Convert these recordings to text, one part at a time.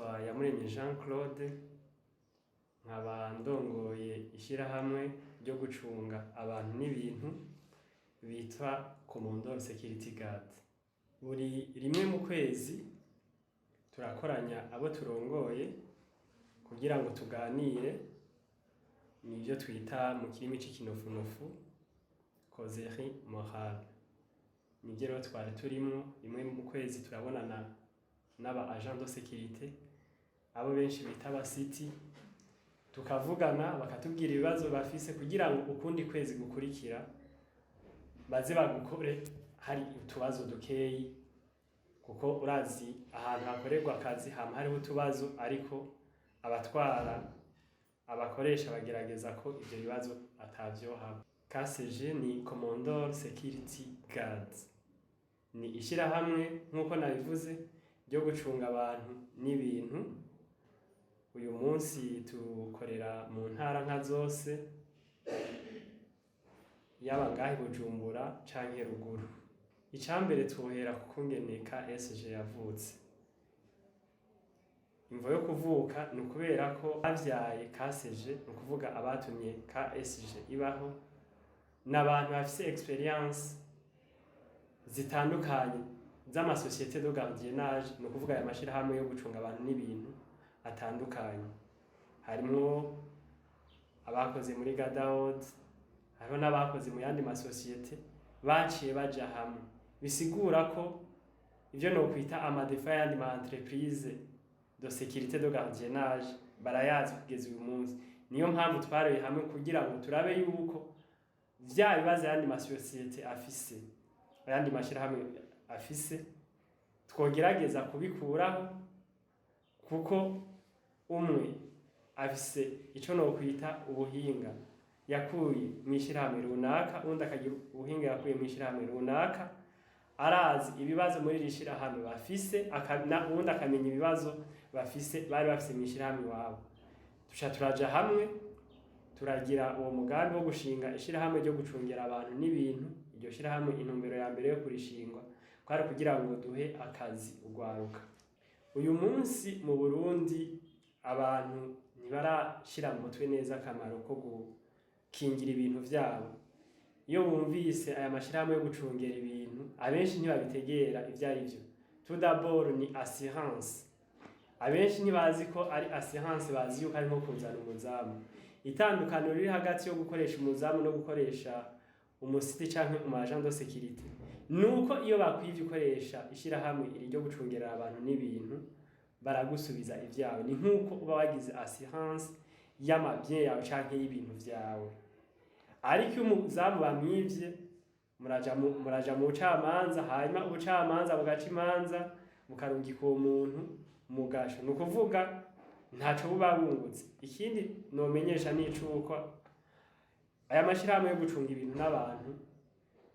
Nitwa Iyamuremye Jean Claude, nkaba ndongoye ishirahamwe ryo gucunga abantu n'ibintu bitwa Commandeur Security Guard. Buri rimwe mu kwezi turakoranya abo turongoye kugira ngo tuganire, nivyo twita mu kirimi c'ikinofunofu causerie morale. Nivyo rero twari turimwo. Rimwe mu kwezi turabonana n'aba agent de sécurité, abo benshi bita abasiti, tukavugana, bakatubwira ibibazo bafise kugira ngo ukundi kwezi gukurikira baze bagukore hari utubazo dukeyi, kuko urazi ahantu hakorerwa akazi hama hariho utubazo, ariko abatwara, abakoresha bagerageza ko ivyo bibazo atavyohaba. KSG ni Commandeur Security Guards, ni ishirahamwe nk'uko nabivuze ryo gucunga abantu n'ibintu. Uyu munsi tukorera mu ntara nka zose, yaba ngaha i Bujumbura canke ruguru. Icambere, twohera kukungene KSG yavutse. Imvo yo kuvuka ni ukubera ko bavyaye KSG, ni ukuvuga abatumye KSG ibaho ni abantu bafise expérience zitandukanye z'ama sociétés de gardiennage, ni ukuvuga aya mashirahamwe yo gucunga abantu n'ibintu atandukanye. Harimwo abakoze muri Gadaod, hariho n'abakoze mu yandi masosiyete baciye baja hamwe. Bisigura ko ivyo nokwita ama défauts y'ayandi ma entreprise de sécurité de gardiennage barayazi kugeza uyu munsi. Niyo mpamvu twareye hamwe kugira ngo turabe yuko vya bibazo ayandi masosiyete afise, ayandi mashirahamwe afise, twogerageza kubikuraho, kuko umwe afise ico nokwita ubuhinga yakuye mw'ishirahamwe runaka, uwundi akagira ubuhinga yakuye mw'ishirahamwe runaka, arazi ibibazo muri iri shirahamwe bafise, uwundi akamenya ibibazo bafise bari bafise mw'ishirahamwe iwabo. Tuca turaja hamwe, turagira uwo mugambi wo gushinga ishirahamwe ryo gucungera abantu n'ibintu. Iryo shirahamwe, intumbero ya mbere yo kurishingwa kwari kugira ngo duhe akazi urwaruka. Uyu munsi mu Burundi abantu ntibarashira mu mutwe neza akamaro ko gukingira ibintu vyabo. Iyo bumvise aya mashirahamwe yo gucungera ibintu, abenshi ntibabitegera ivyo ari vyo. Tout d'abord ni assurance. Abenshi ntibazi ko ari assurance, bazi yuko ari nko kuzana umuzamu. Itandukaniro riri hagati yo gukoresha umuzamu no gukoresha umusiti canke umu agent de sécurité nuko iyo bakwivye ukoresha ishirahamwe iri ryo gucungera abantu n'ibintu, baragusubiza ivyawe. Ni nkuko uba wagize assurance y'ama biens yawe canke y'ibintu vyawe. Ariko iyo umuzamu bamwivye, muraja mu bucamanza, hanyuma ubucamanza bugaca imanza, bukarungika uwo muntu mu gasho. Ni ukuvuga ntaco buba bungutse. Ikindi nomenyesha ni icuko aya mashirahamwe yo gucunga ibintu n'abantu,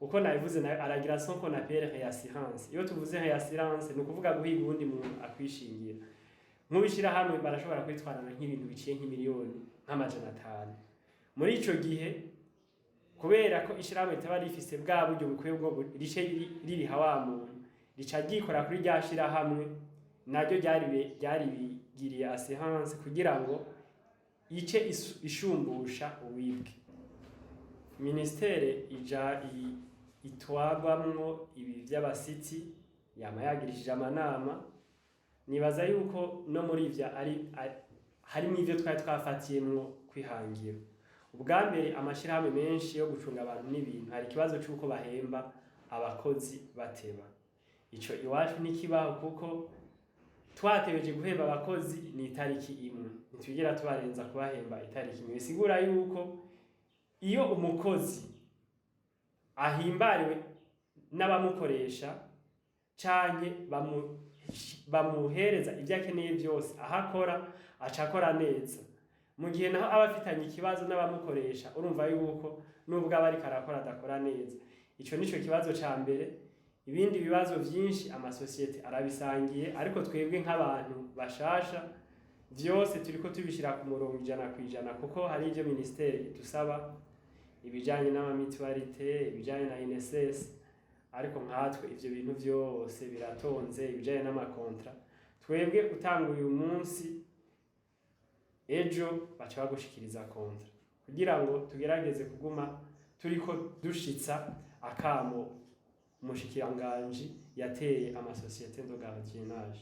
uko nabivuze, nayo aragira ce qu'on appelle réassurance. Iyo tuvuze réassurance, ni ukuvuga guhiga uwundi muntu akwishingira. Nk'ubishirahamwe barashobora kwitwarana nk'ibintu biciye nk'imiliyoni nk'amajana 5. Muri ico gihe, kubera ko ishirahamwe ritaba rifise bwa buryo bukwiye bwo rice ririha wa muntu, rica ryikora kuri rya shirahamwe naryo ryaribigiriye assurance kugira ngo ice ishumbusha uwibwe. Ministere ija itwagwamwo ibi vy'abasiti yama yagirishije amanama. Nibaza yuko no muri ivyo ari harimwo ivyo twari twafatiyemwo kwihangira. Ubwa mbere, amashirahamwe menshi yo gucunga abantu n'ibintu hari ikibazo c'uko bahemba abakozi bateba. Ico iwacu ntikibaho, kuko twatebeje guhemba abakozi ni itariki imwe, ntitwigera tubarenza kubahemba itariki imwe. Bisigura yuko iyo umukozi ahimbariwe n'abamukoresha canke bamuhereza ivyo akeneye vyose aho akora, aca akora neza. Mu gihe naho aba afitanye ikibazo n'abamukoresha, urumva yuko nubwo aba ariko arakora adakora neza. Ico nico kibazo ca mbere. Ibindi bibazo vyinshi amasosiyete arabisangiye, ariko twebwe nk'abantu bashasha vyose turiko tubishira ku murongo 100%, kuko hari ivyo ministere idusaba, ibijanye n'ama mutualité, ibijanye na INSS, ariko nkatwe ivyo bintu vyose biratonze. Ibijanye n'ama contrats, twebwe Twebwe utanga uyu munsi, ejo baca bagushikiriza contrat, kugira ngo tugerageze kuguma turiko dushitsa akamo umushikiranganji yateye ama sociétés de gardiennage.